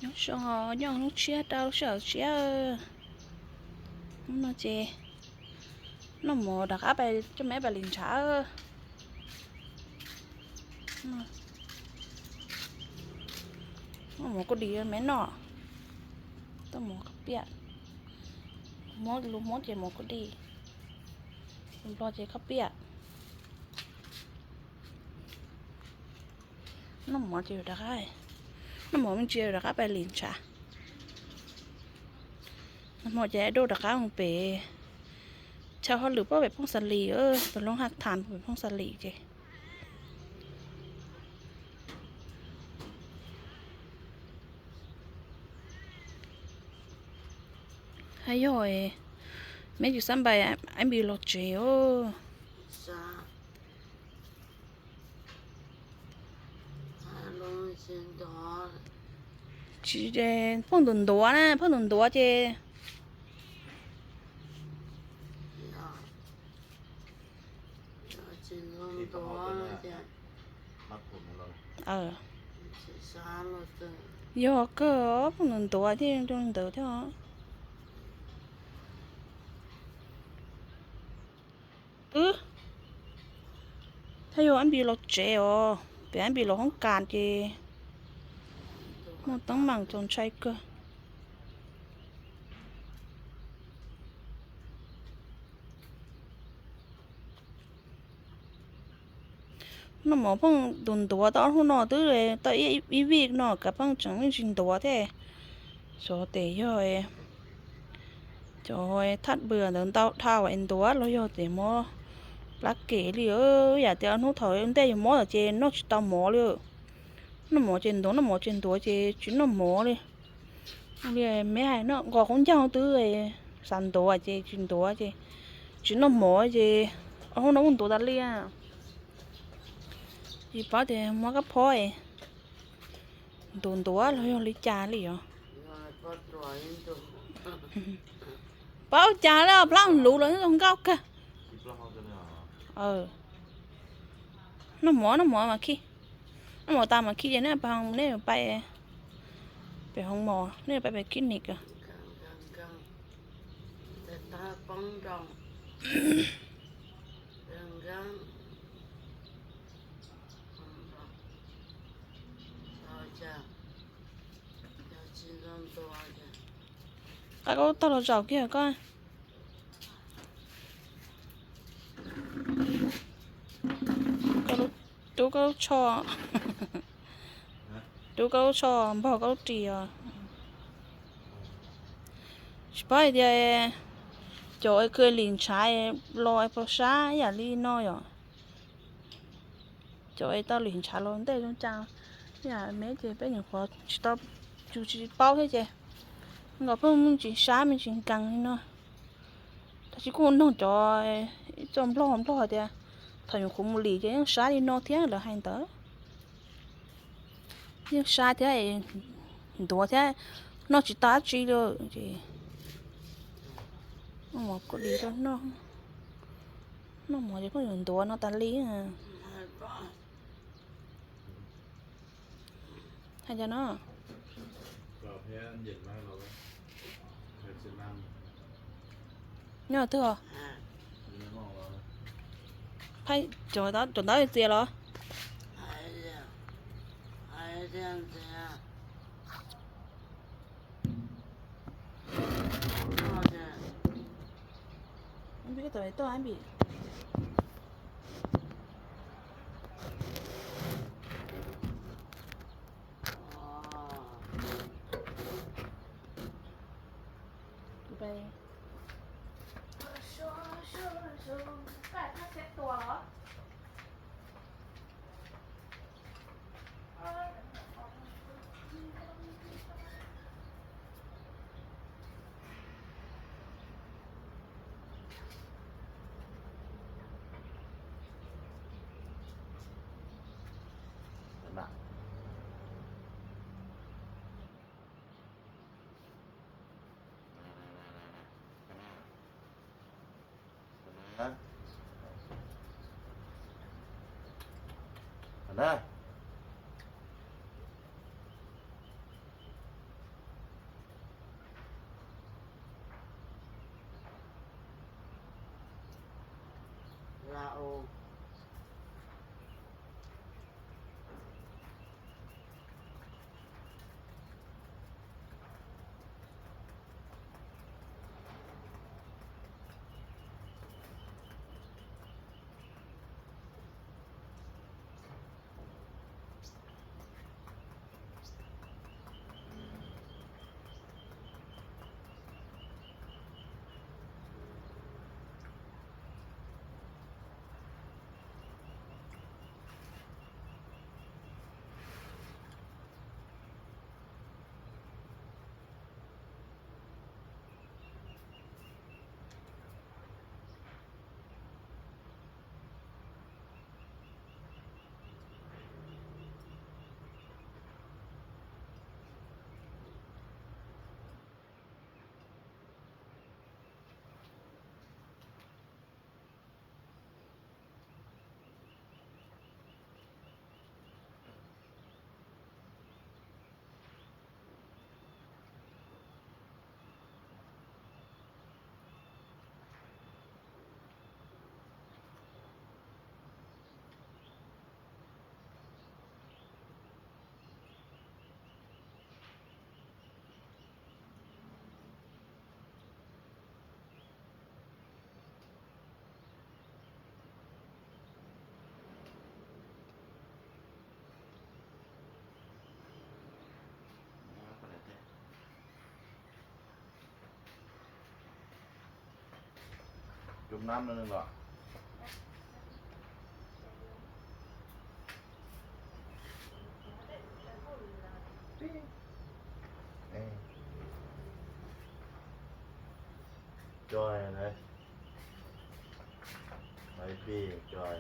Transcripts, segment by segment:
Nyob zoo, nyob hnub tshiab rau lub sij hawm tshiab. Hnub no ces noj mov rov qab pais coj meb pais lim ntshav. Noj mov kuj dim meb noj. Tau mov khaub piam. Hmoob, lus Hmoob ces mov kuj dim, lus Nplog ces khaub piam. Noj mov ces rov qab, noj mov me ntsis rov qab pais lim ntshav. Noj mov ces duj rov qab mus pem chaw hauj lwm pem Phooj Xa Lis, pem Looj Haj Thas pem Phooj Xa Lis ces. Hais yog meb tsis xav npais Ab Npis los tsev os. Tsis, pheej ntuav ntuav na, pheej ntuav ntuav ces yog kawg, pheej ntuav ntuav thiaj zoo li ntawd thiab. Wb, thiaj yog Ab Npis los tsev os, pem Ab Npis los hoob kas ces muaj teeb meem txaus ntshai kawg. Noj mov pheej ntuav ntuav tau ob hnub no twb tau ib vij no kav pheej tseem me ntsis ntuav thiab. Xyov tes yog cov thaj pw ntawd ntau dhau es ntuav los yog tes mob plab kem li. Yam tias hnub thaum ntej yus mob ces noj tsis tau mov li. Noj mov ces ntuav, noj mov ces ntuav ces tsis noj mov li. Li meb hais no nqos qoob ncaug twb xav ntuav ces tsis ntuav ces tsis noj mov ces ob hnub no kuj ntuav tas li. Tsis paub tias mob kab phob es ntuav ntuav los yog li cas li os. Paub cas li, plab luv los zoo nkauj kawg. Noj mov, noj mov mas khij. Noj mov tas mas khij ces nej pais, nej pais pem hoo mos, nej pais pem clinic. Qab kaub tag los zaum kiag koj. Rub koj lub tsho, rub koj lub tsho npog koj lub ris os. Tsis paub hais tias cov uas lim ntshav los puas sab ib yam li no yom. Cov uas tau lim ntshav los ntej zoo cas, ib yam meb ces peb nyuam qhuav tsis tau, tsis paub thiab ces nkaus pheej me ntsis sab me ntsis nkees li no. Tab sis kuj noog cov ib txoj nplog nplog tias thaum nyuam qhuav mus lim ces yeej sab li no thiab lawv hais ntawd. Yeej sab thiab, ntuav thiab, noj tsis tau dab tsi li ces noj mov kuj dim rau noj. Noj mov ces pheej yuav ntuav no tas li. Hais cas no? Nyob twg os? Cov ntawd txias los? Cov nab no los. Coj na, hais pij coj.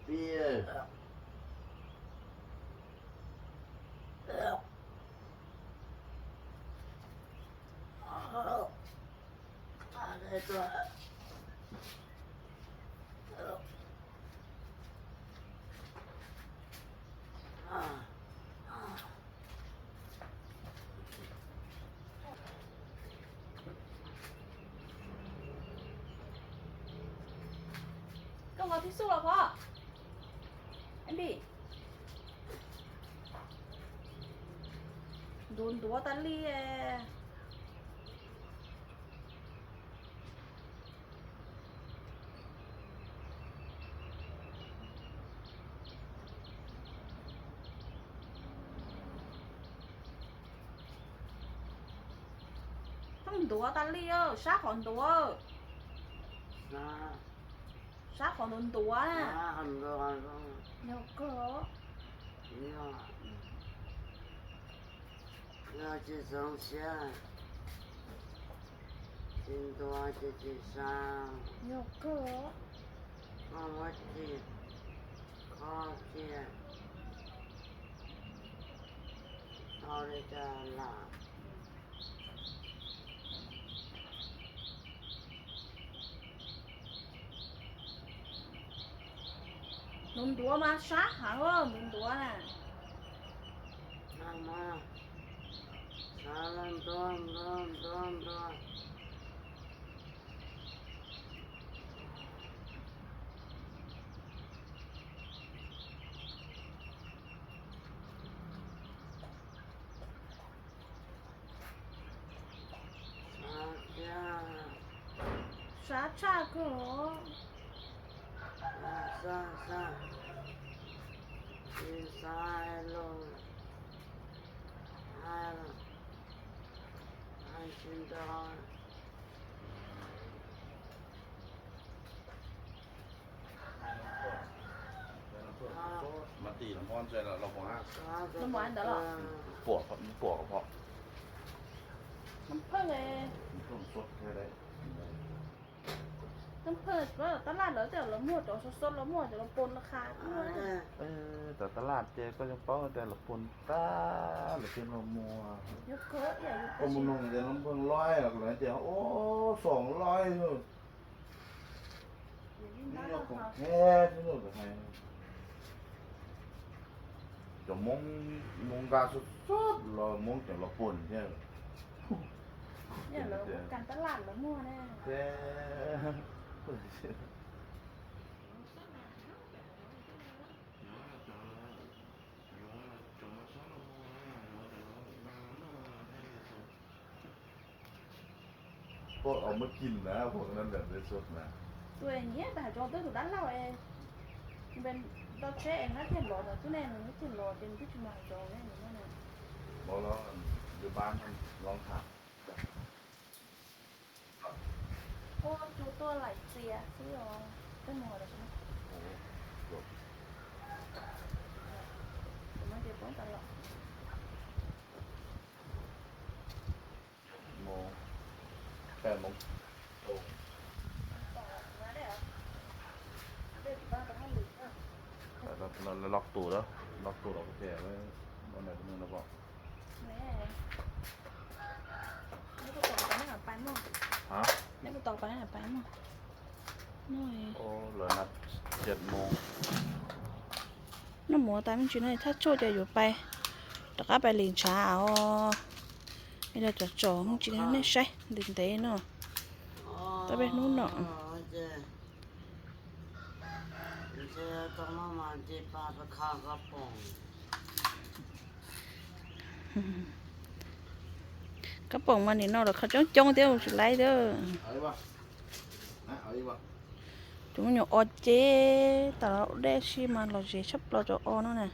Pij. Koj ua tib xub los pov. Ntuav ntuav tas li. Ntuav tas li, sab qhov ntuav. Sab qhov ntuav ntuav na. Yog kawg. Yog tsis zoo siab, tsis ntuav ces tsis sab. Yog kawg. Koj muab tsis khob kiag, tau li cas lam. Ntuav ntuav mas sab heev, ntuav ntuav na. Sab los ntuav ntuav ntuav ntuav. Sab tshaj kawg. Sab, sab, tsis sab los, hais tsis nto. Mas tim los hmo ntse los los mus hab. Los mus hab ntawd los? Puam, puam ko pom. Npheej, npheej tab laj lawv tej los muag cov sov sov los muag cov los pon los qha. Cov tab laj ces koj yeej paub tias los pon tag lawm ces los muag. Koj mus noog tias los npheej loib los lawv tias ub xoom loib. Nyob khoom theb xwb lawm hais. Cov Hmoob, Hmoob nqa sab sab los Hmoob cov los puag thiab. Yog lawv ua kas tab laj lawv muag na. Thiab Poj muab kis na, poj na. Tus nyiam tas cov twb tus dab laug es, npe, tau tsheb es nab thiaj los no, twb nej nws nab thiaj los ces nws twb tsis mus hais cov ne nws no. Los los, yus pab los tham. Ua tus tuaj laim txias xwb os. Peb mus hais los. Tus no ces poob tas los. Mus, peb mus. Los tus da, los tus da kuv tias, no ne, no pom. Neb puas tos pais mog? Neb puas tos pais mog? Lawv na, siab mus. Noj mov tas me ntsis no thaj tshuaj ces yuav pais, rov qab pais lim ntshav os. Es los tsom tsom me ntsis nej saib ntev ntev no. Tau peb hnub no. Kab poom mas nim no los kho coob coob thiab tsis laib thiab. Cov me nyuam os ces tas dej si mas los zes tshaj plaws cov os no na.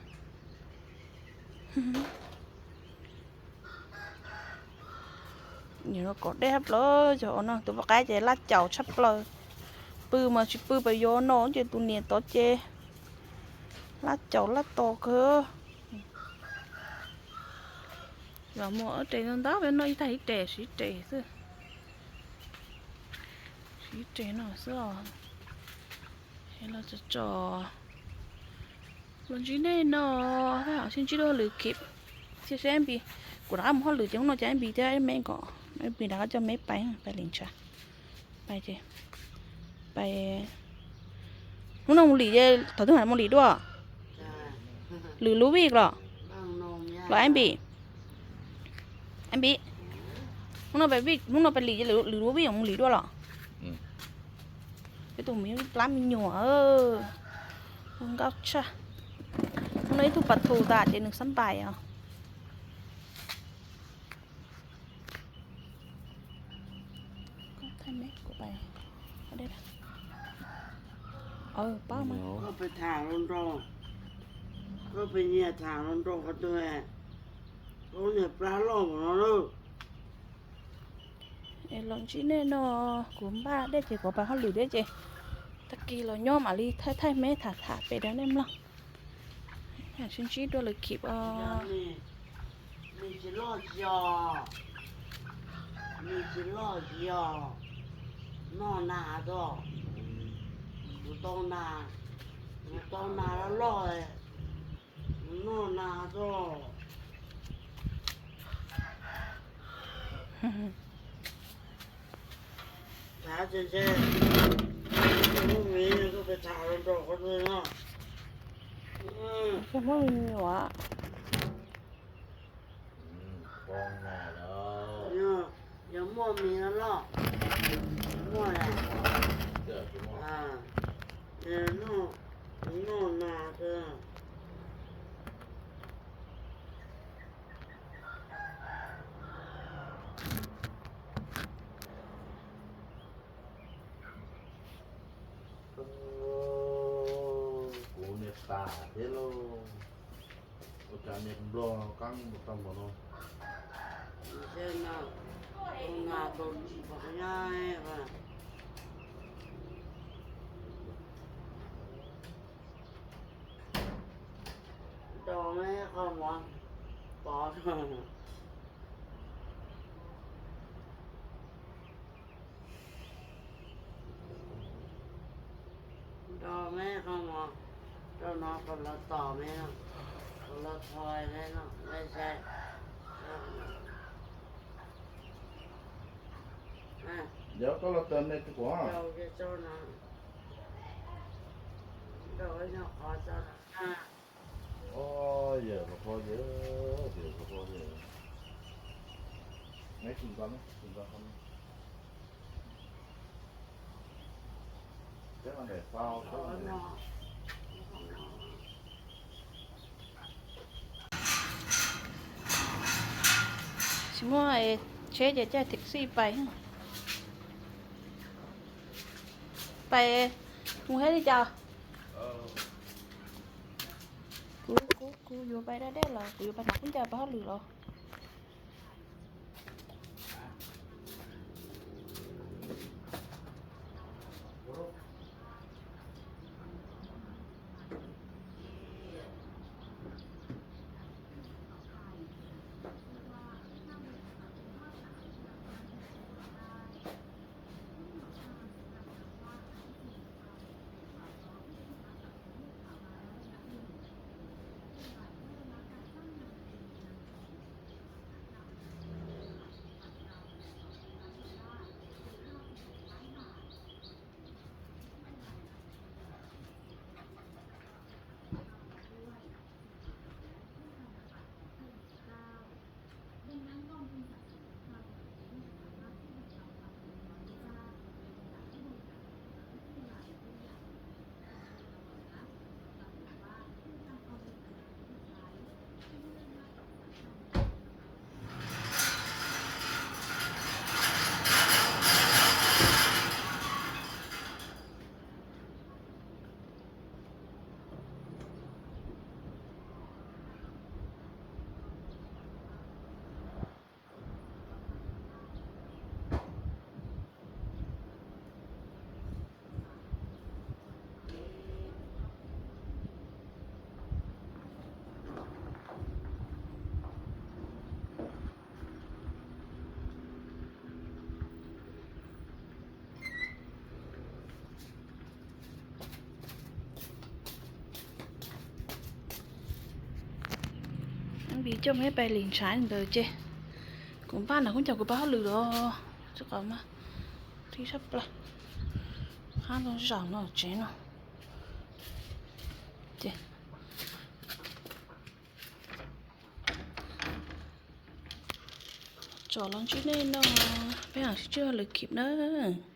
Nim no kov dej tshaj plaws cov os no, tus poj qaib ces laj caum tshaj plaws. Pw mas tsis pw pes yuav no ces tus niam tod ces laj caum laj tos kawg. Los muaj ob res ntau ntau peb noj ib tag ib res siv res xwb. Siv res no xwb os. Es los tso tso. Los ntsib nej no, sib ntsib dua lwm khib. Thiab seb Npis, kuv rov qab mus hauj lwm ces hnub no ces Npis thiab me kom Npis rov qab coj me pais, pais lim ntshav. Pais ces, pais, hnub no mus lim ces thaum twg mam mus lim dua? Lwm lub vij los? Los Npis, Npis, hnub no pais lim ces lwm lub vij mus lim dua los? Peb tus me plab me nyuam, nkauj tshaj. Hnub no ib tug pas thu tas ces nws xab npais os. Koj pab mas. Koj pab nyias tham los nrog qhov twg, koj niag plab loj mus no lawm. Es los ntsib nej no, kuv npaj dej ces kuv pais hauj lwm thiab ces tag kis los nyob mam li thaij thaij me tham tham pem rau nej mloog. Sib ntsib dua lwm khib os. Nws tsis loj yog, nws tsis loj yog, noj nas tso, kuv tau nas, kuv tau nas loj loj, kuv noj nas tso. Thav tse ntse, muaj miv koj pes tham los nrog qhov twg no. Muaj me nyuam. Yog muaj miv no loj, muaj, noj nas. Kuv niag tas thiab lauj. Ua cas niag nplog no qab mus tau npaum no. Nas tau tsis pom nyab. Nrog me qhov mov pov. Nrog me qhov mov rau no kom los tom me no, kom los thoi me no, me sai. Yog koj los tom me tus kuv. Rau ib nyuag qhov tso no. Tsis muaj tsheb ces caij taxi pais. Pais mus thiab li cas? Kuv, kuv, kuv yuav pais da dej los kuv yuav pais hnov khaub ncaws pab hauj lwm los? Vim coj meb pais lim ntshav ntawd ces kuv npaj no kuv coj kuv pab hauj lwm los tsis qhov mas tib sab plaws hab zoo zaum no tsev no ces tsom los ntsib nej no, peb mam sib ntsib lwm khib nawb.